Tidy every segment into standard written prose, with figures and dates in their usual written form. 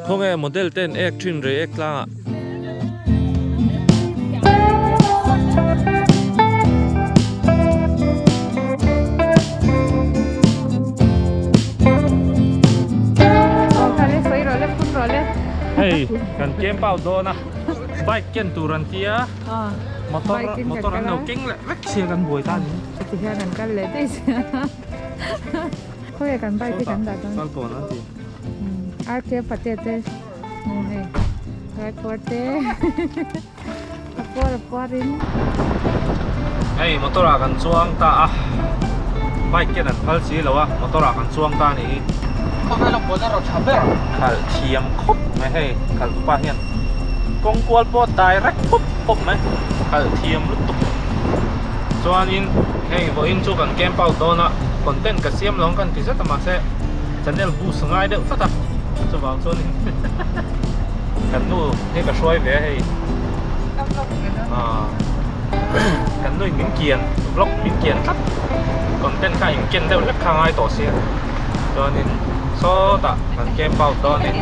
Khawnge model ten ek thin rei ek tlang ah. Hei kan camp out dawn a bike ken tur an tia motor motor an lo keng leh vek sia kan buai ta ni. Tihian an kal leh daih sia. Khawiah kan bike hi kan dah dawn. Kal kawn an ti. RK Patel te hei Raipur te a puar a puar in. Hei motor ah kan chuang ta a bike hian an phal si lo a motor ah kan chuang ta a nih hi. Khawvel a buaina rawh tha ber. Khalh thiam khawp mai hei khalh tupa hian kawng kual pawh direct pawp pawp mai khalh thiam lutuk chuanin hei vawiin chu kan camp out dawn a content ka siam lo ang kan ti zet a mahse channel boost ngai deuh tlat a chuvang chuanin kan nu hi ka hruai ve a hei kan nu in min kian vlog min kian tlat content kha in ken deuh hlek kha ngai tawh sia chuanin sawtah kan camp out dawn a ni.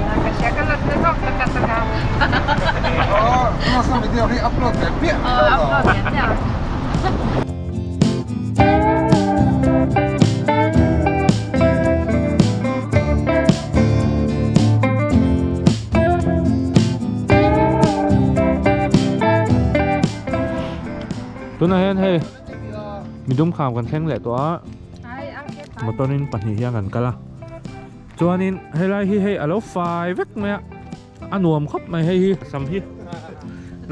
Tunah hian hei midum kham kan thleng leh tawh a motor in pahnih hian kan kal a chuanin helai hi hei alo fai vek mai a a nuam khawp mai hei hi sam hi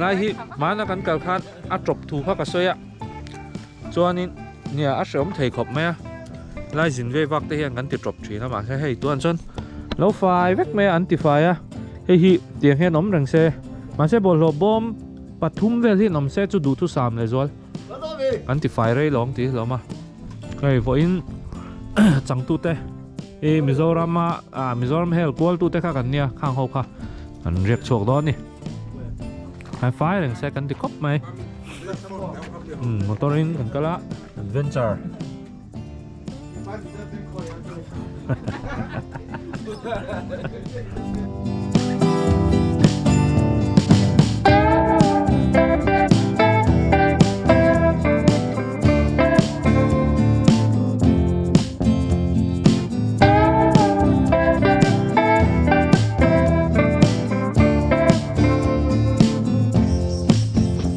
lai hi hmana kan kal khan a tawp thu kha ka sawi a. Chuanin nia a hreawm thei khawp mai a, lai zin vei vak te hian kan ti tawp thin a mahse hei tuan chuan lo fai vek mai a an ti fai a, hei hi tiang hian awm reng se mahse bawlhhlawh bawm pathum vel hi an awm se chu duhthusam leh zual kan ti fai rei lawng tih hlawm a, hei vawiin changtute i Mizoram a ah Mizoram hel kual tute kha kan nia khang ho kha an riak chhuak dawn a ni. Hai fai reng se kan ti khawp mai. Motor in kan kal a adventure.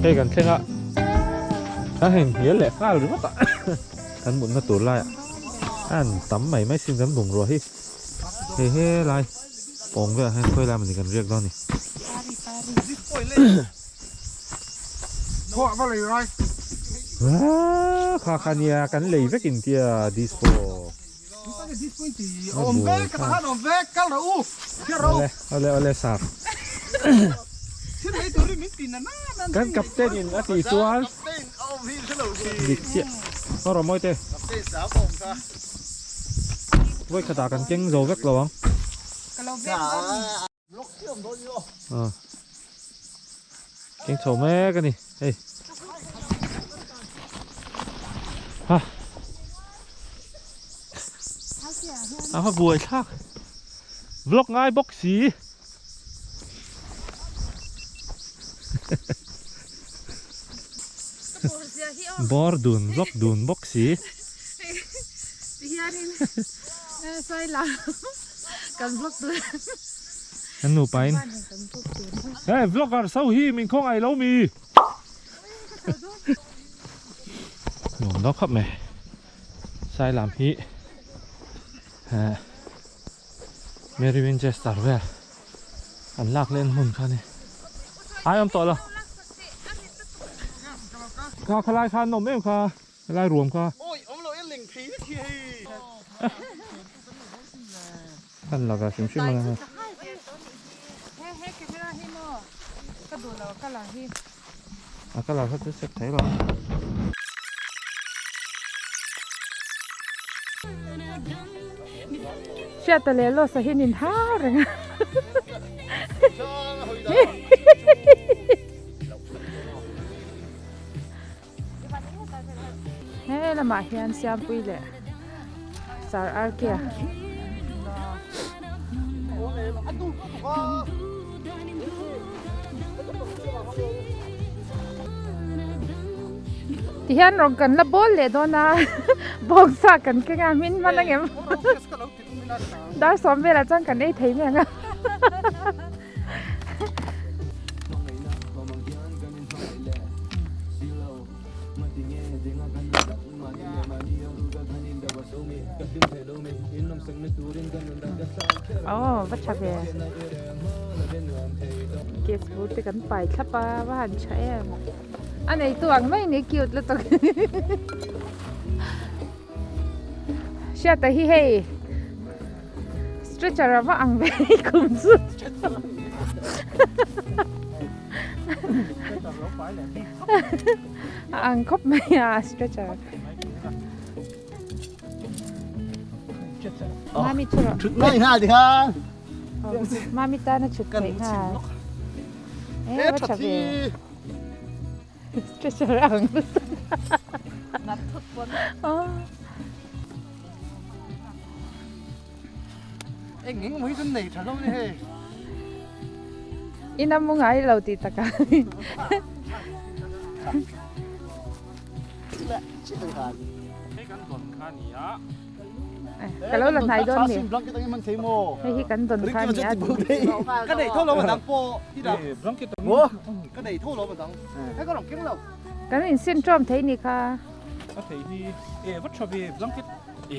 Hei kan thleng a kan heng hnial leh nghal ringawt a kan mutna tur laiah an tam mai mai sin kan bungrua hi hei helai pawng velah hian khawi lai mawni kan riak dawn a ni. Kha kha nia kan lei vek in tia dispo. Awle awle awle sir. Kan captain in a tih chuan dik chiah. Aw rawh mawi te. Vawi khatah kan keng zo vek lo ang. Keng chho mek a ni hei ha a va buai thlak vlog ngai bawk si bawr dun vlog dun bawk si Kan vlog tur. Kan nupa in. Hey vlogger so hi min khaw ngai lo mi. Nuam deuh khawp mai. Sai lam hi Mary Winchester vel an lak len hmun kha ni. Ai awm tawh lo. Kha khalai khan awm em kha. Helai ruam kha. Awi awm lo e leng phei vek hi hei. Kan laka hrim hrim ang a. He he camera hi maw ka duh lo ka la hi. A ka la kha chu set thei lo. Hriata leh Losa hi nin hau reng a. He lamah hian Siampui leh Sar Arkia. Tihian rawng kan la bawl leh dawn a bawngsa kan keng a min hman angem dar sawm velah chuan kan ei thei mai ang a. Aw va tha ve gas bur te kan pai thlap a va han tha em a neitu ang mai ni cute lutuk hriata hi hei stretcher a va ang ve kum chu a ang khawp mai a stretcher. Mami chu rawh. Thut mai nghal ti khan. Mami tana thut theih nghal. Eh tha thi. Stretcher ang. Nat thut pawn. Eng eng mai chu nei tha lo ni hei. Ina mu ngai lo ti taka. Ka lo la hnai dawn ni. Hei hi kan dawn kha ni a. Ka nei tho lo dang pawh i dah. Ka nei tho lo dang. Hei ka rawn keng lo. Kan insin ṭawm thei ni kha. A thei hi e va ṭha ve blanket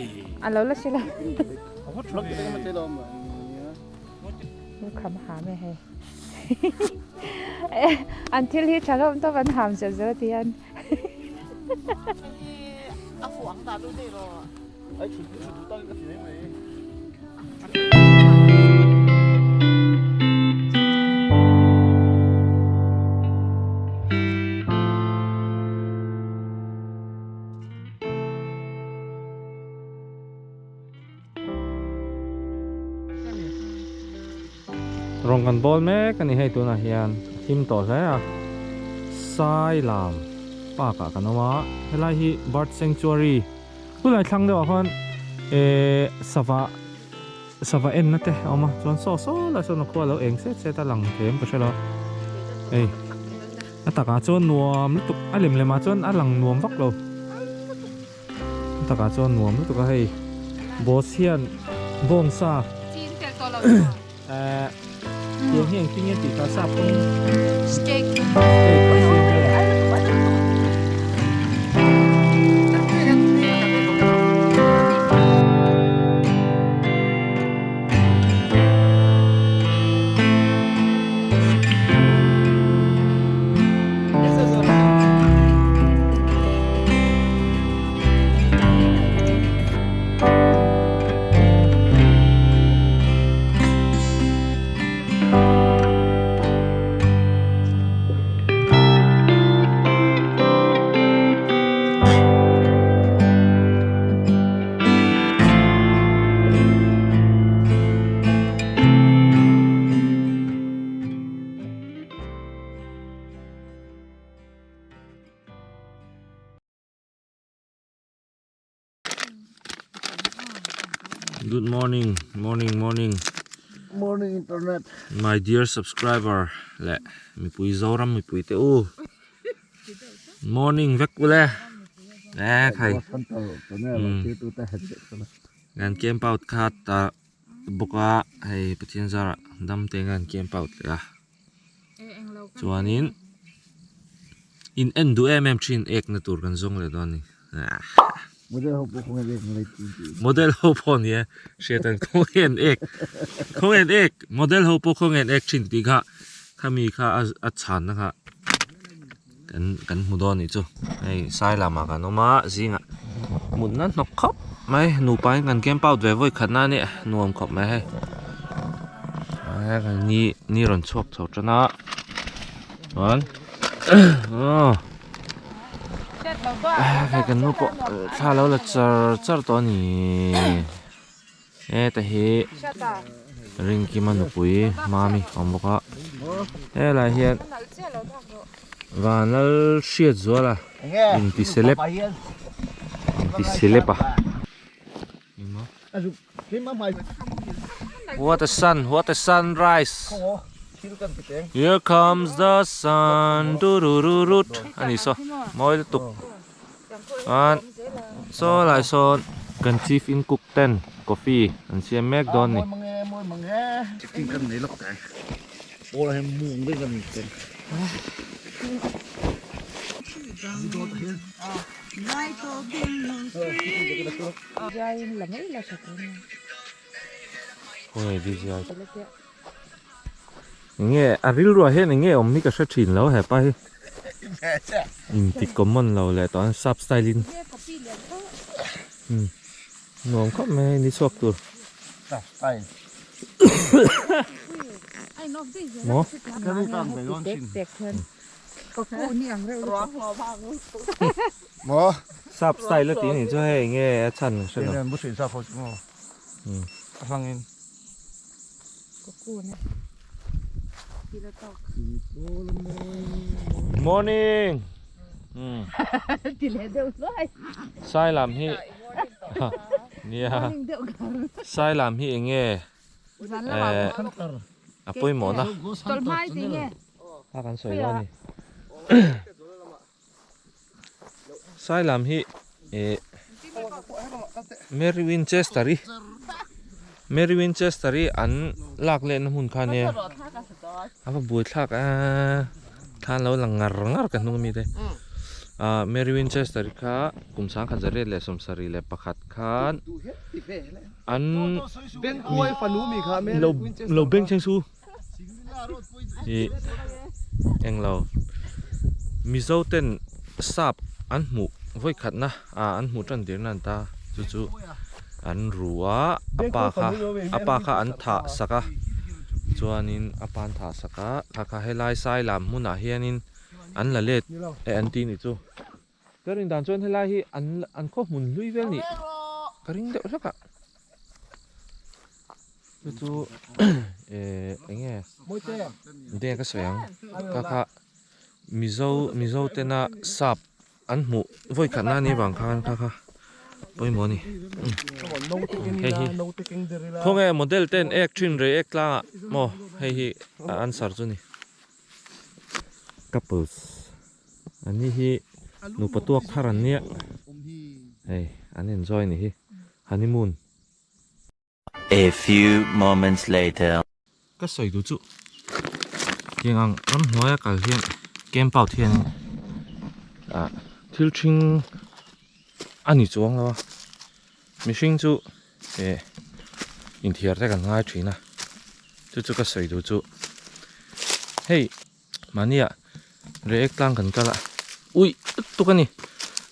e. A lo la si lo. A va ṭha ve. Lukham ham e hei. An thil hi ṭha hlawm tawp an ham zel zel a ti hian. Rawng kan bawl mek a ni hei tunah hian a thim tawh hle a sai lam park ah kan awm a helai hi bird sanctuary khulai thlang deuh ah khuan ehh sava sava en na te a awm a chuan saw saw lai sawn a khua lo eng set set a lang them ka hre lo hei a takah chuan nuam lutuk a lem lem ah chuan a lang nuam vak lo. Takah chuan nuam lutuk a hei boss hian bawngsa eh tiang hi engtin nge tih kha sap pawhin steak steak a siam vel a. Good morning, morning, morning. Morning internet. My dear subscriber leh mipui Zoram mipui te u. Morning vek ule. Eh khai. Kan camp out kha ta bawk a hei Pathian zarah dam te hian camp out leh a. Chuanin in en duh em em thin ek na tur kan zawng leh dawn a ni. Model ho pawh ni e hriat an khawnge an ek khawnge an ek model ho pawh khawnge an ek thin tih kha khami kha a chhanna kha kan kan hmu dawn anih chu hei sai lamah kan awm a zingah mutna hnawk khawp mai nupa in kan camp out ve vawi khat na ania nuam khawp mai hei ni ni rawn chhuak chho tan a chuan aw hei kan nu pawh thla lo la char char tawh a ni heta hi Ringkima nupui Mami a awm bawk a helai hian Vanlal hriat zual a inti celeb inti celeb a. What a sun, what a sunrise. Here comes the sun, du du du rut. Ani saw, mawi lutuk. Chuan saw lai sawn kan chief in cook ten coffee an siam mek dawn ni. Khawnge DJI Enge a rilruah hian enge awm hi ka hre thin lo hepa hi inti common lo leh tawh a sap style in nuam khawp mai hei ni chhuak tur maw. Sap style a tih anih chu hei enge a chhan ka hre lo. Morning. Sai lam hi nia sai lam hi enge a pawimawh na a kan sawi dawn a ni Sai lam hi eh Mary Winchester i Mary Winchester i an lak lehna hmun kha ania a va buai thlak a thla an lo lang ngar ngar ka hnung ami te ah Mary Winchester i kha kum sangkhat zariat leh sawmsarih leh pakhat khan an lo lo beng thleng su. Ih englo Mizo ten sap an hmuh vawikhatna ah an hmuh tan tirna an ta chu chu an ru a a pa kha a pa kha an thah sak a chuanin a pa an thah sak a kha kha helai sai lam hmunah hianin an la let e an ti nih chu. Ka rin dan chuan helai hi an an khaw hmun hlui vel nih ka ring deuh hlek a chu chu eh eng nge enge ka sawi ang ka kha mizo mizo tena sap an hmuh vawi khat na anih vang khan kha kha pawimawh a ni hei hi khawnge model ten ek thin rei ek tlangah maw hei hi a answer chu a ni couples. An ni hi nupa tuak thar an nia hei an enjoy ni hi honeymoon. A few moments later. Ka sawi duh chu tiang ang ramhnuaia kal hian camp out hian ah thil thing a ni chuang lo a mihring chu eh inthiar te kan ngai thin a chu chu ka sawi duh chu hei. Mahnia Reiek tlang kan kal a, uih lutuk a ni.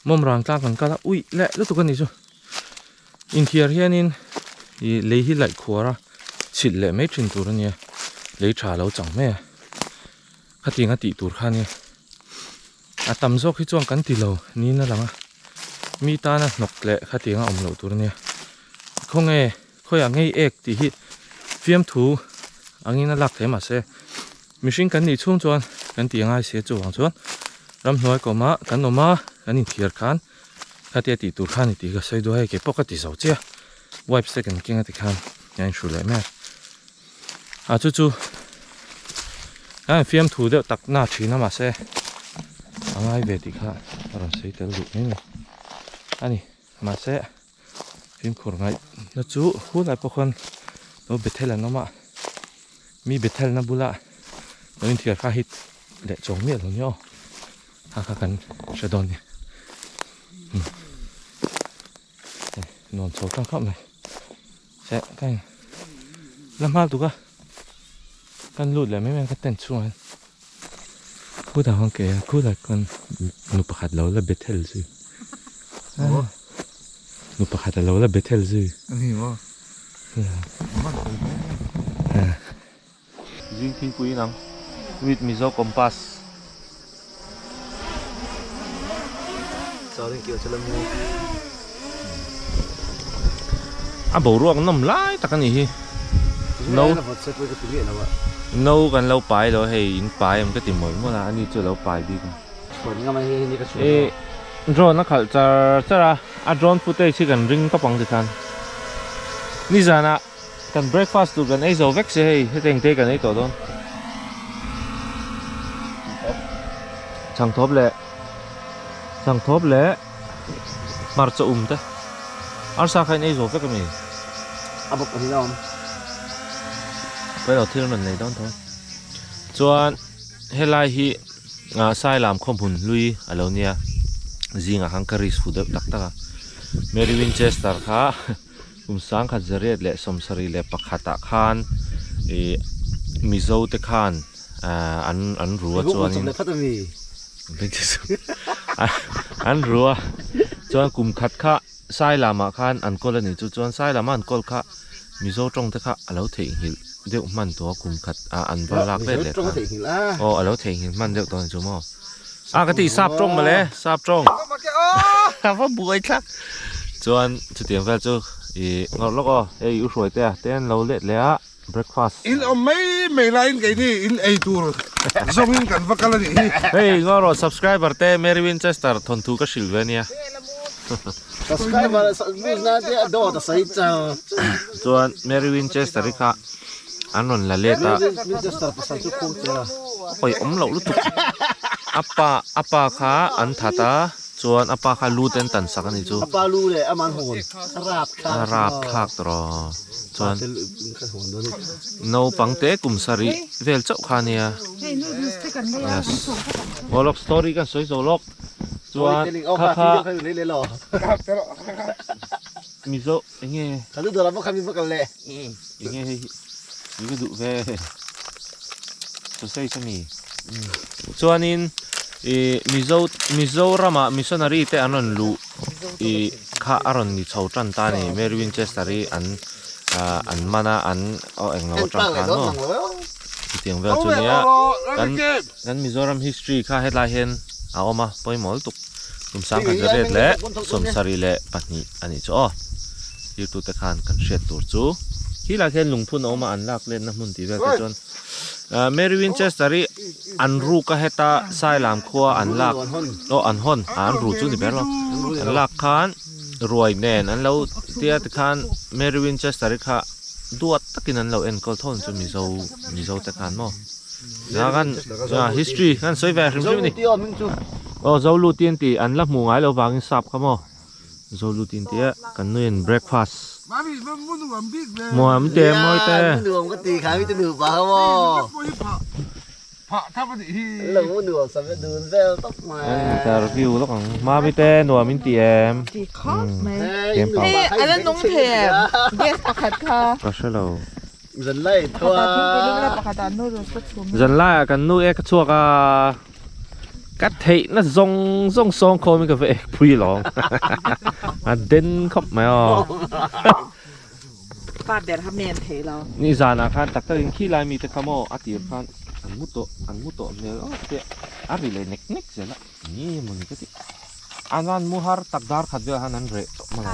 Mawmrang tlang kan kal a, uih leh lutuk a ni chu. Inthiar hianin ih lei hi laih khuar a chhilh leh mai thin tur a nia, lei tha lo chang mai a. Khatiang a tih tur kha a nia. A tam zawk hi chuan kan ti lo niin a lang a, mi tana hnawk leh khatiang a awm loh tur a nia. Khawnge khawiah ngei ek tih hi fiamthu angin a lak thei mahse mihring kan nih chhung chuan kan tih angai sia chuvang chuan ramhnuai kawmah kan awm a kan inthiar khan khatia tih tur kha a ni tih ka sawi duai a keipawh ka ti zo chiah wipes te kan keng a tikhan a inhru leh mai a chu chu a fiamthu deuh tak na thin a mahse a ngai ve tih kha a rawn sawi tel duh mai mai a ni mahse. Fimkhur ngaih na chu hunah pawh khawn lo bethel an awm a, mi bethel na bula lo inthiar kha hit leh chawng miah lo nia aw, kha kha kan hre dawn nia nuam chho tang khawp mai se ka in la hma tuk a kan lut leh mai mai ka tent chhungah hian khutah khawn ke a khutah khawn nu pakhat lo la bethel zui. Nu pakhat a lo la Bethel zui. A ni maw? Zing thingpui in ang with Mizo Compass. Charin kio chu la mu. A boruak nawm lai tak a nih hi. No no kan lo pai lo hei in pai ang ka ti mawlh mawlh a ani chu a lo pai bik a. Ih drone a khalh char char a, a drone footage hi kan ring tawp ang tikhan nizanah Kan breakfast tur kan ei zo vek se hei hetiang te kan ei tawh dawn. Changthawp leh changthawp leh hmarcha um te arsa kha in ei zo vek ami? A bawk pahnih a awm. Pawi lo thil rawn nei dawn tho. Chuan helai hi Sailam khawhmun hlui a lo nia zingah khan ka risk fu deuh tak tak a. Mary Winchester kha Kum sangkhat zariat leh sawmsarih leh pakhatah khan ih Mizo te khan an an ru a chuanin an ru a chuan kum khat kha Sailamah khan an kawl a nih chu chuan Sailama an kawl kha Mizo tawng te kha a lo theihnghilh deuh hman tawh a kum khat ah an va lak let leh khan aw a lo theihnghilh hman deuh tawh a ni chu maw a ka tih sap tawng mawle sap tawng a va buai thlak chuan chutiang vel chu ih ngawrh lawk aw hei u hruai te a te an lo let leh a breakfast In awm mai mai laiin keini in ei tur zawngin kan va kal a nih hi. Hei ngaw rawh subscriber te Mary Winchester thawnthu ka hrilh ve ania. Subscriber news na te a dawt a sawi chang. Chuan Mary Winchester hi kha an rawn la let a. Winchester pasal chu khum che a. Oi awm loh lutuk. A pa a pa kha an that a chuan a pa kha lu te an tan sak a ni chu. A pa lu leh aman hawn a rap thlak. A rap thlak tawh chuan naupang te kum sarih vel chauh kha a nia. Yes. Aw lawk story kan sawi zo lawk. Chuan kha kha Mizo enge enge hei hi i ka duh ve sausage ami chuanin ih Mizo Mizoramah missionary te an rawn luh ih kha a rawn ni chho tan ta a ni Mary Winchester hi an ah an man a an aw englo atang khan maw chutiang vel chu nia kan. Kan Mizoram history kha hetlai hian a awm a, pawimawh lutuk. Kum sangkhat zariat leh sawmsarih leh pahnih a nih chu aw. Tirtute khan kan hriat tur chu. Khi lai khian lungphun a awm a, an lak letna hmun tih vel te chuan Mary Winchester hi an ruk a heta Sailam khua an lak aw an hawn a an ru chu ni ber lo. An lak khan ruai nen an lo tia tikhan Mary Winchester hi kha duat takin an lo enkawl thawn chu Mizo Mizo te khan maw. Kan history kan sawi ve hrim hrim a ni. Aw Zoluti an ti an la hmu ngai lo vangin sap kha maw Zoluti an ti a kan nuin breakfast muam te mawi te. Interview lawk ang mami te nuam in ti em. Ka hre lo. Zanlai tho a. Zanlai ah kan nu e ka chhuak a, ka theihna zawng zawng sawng khawmin ka va ek phui lawng. A den khawp mai aw. Pa ber kha men thei lo. Ni zanah khan tak takin khi lai mite kha maw a tir khan an mu tawh an mu tawh hmel aw te a ri leh nek nek zel a, nge mawni ka ti. An an mu har tak dar khat vel khan an reh tawh mai.